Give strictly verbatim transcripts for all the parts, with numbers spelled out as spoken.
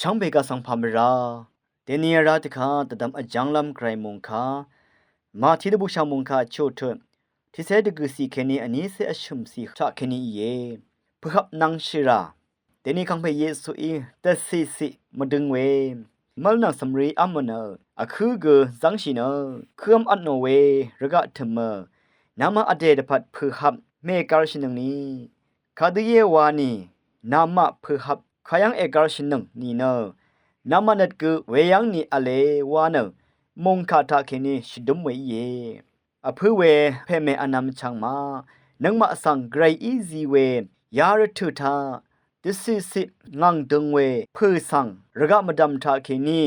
Shvngbe gvsvng pà mvrá deni vrá dvka dvdvm vjvnglvm gvray mungka màti dvbùshà mungka vchutut tiqcé dvgø̀cì kèní vnícé vshø̀mcì taq kèní íe. Pø̀hvp nvngshì rà deni kangpè Yesuí dvcìcì mvdøng we mv́l nvng cv̀mrií v́m mvnø vkǿ gø zv́ngshì nø kǿv́m vtnò we rvgaq tø̀mø namaq vdè dvpvt pø̀hvp mègvrshìnøngni kadø íe wa nì namaq pø̀hvp kayv́ng ègvrshìnøng nìnø namaq nøt gø weyv́ng nì v̄le wa nø mòngkà taq kèní shvdúm we íe. Vpǿ we pèmè vnvm chvng ma nøngmaq svng gvray í zi we yarvtø̀ taq dvcìcì ngv̀ng døng we pø̀ svng rvgaq mvdv̀m taq kèní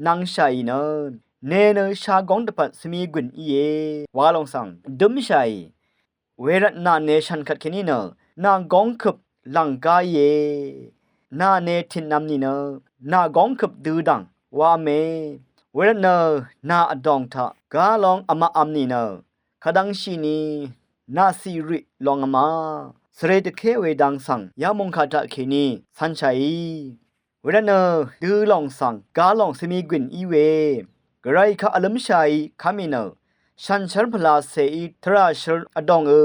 nvngshàì nø ne nø shagóng dvpvt svmigùn íe wa lòng svng dǿmshàì. Wervt nà ne shv̀n kvt kèní nø nà góngkøp lv̀nggá íe. Nà ne tìtnvm nìnø nà góngkøp dø dv̀ng wame. Wervt nø nà vdòng taq gá long vmaqvm nìnø kadvngshìni nà cìrì longvma svre dvké we dang svng ya mòngkà taq kèní cv̄nshàì. Wervt nø dø lòng svng gá lòng svmigùn í we gvray kaq vlǿmshàì kv́mì nø shànshér pvlacèí tvrà shør vdòngø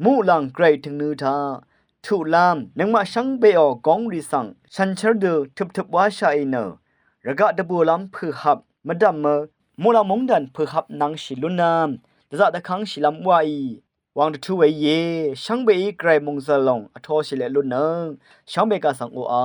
muqlàng gvray tø̀ngnø taq tuqlv́m nøngmaq shvngbeò góngrì svng shànshér dø tøptøp wáshàì nø rvgaq dvbùlv́m pø̀hvp mvdv̀mø muqlàng móngdàn pø̀hvp nvngshì lúnv́m dvzaq dvkv́ngshìlv́m wàì wàng dvtú we íe. Shvngbeí gvray mòngzø̀l lòng vtoshì leq lúnnøng shvngbe gà svng oqà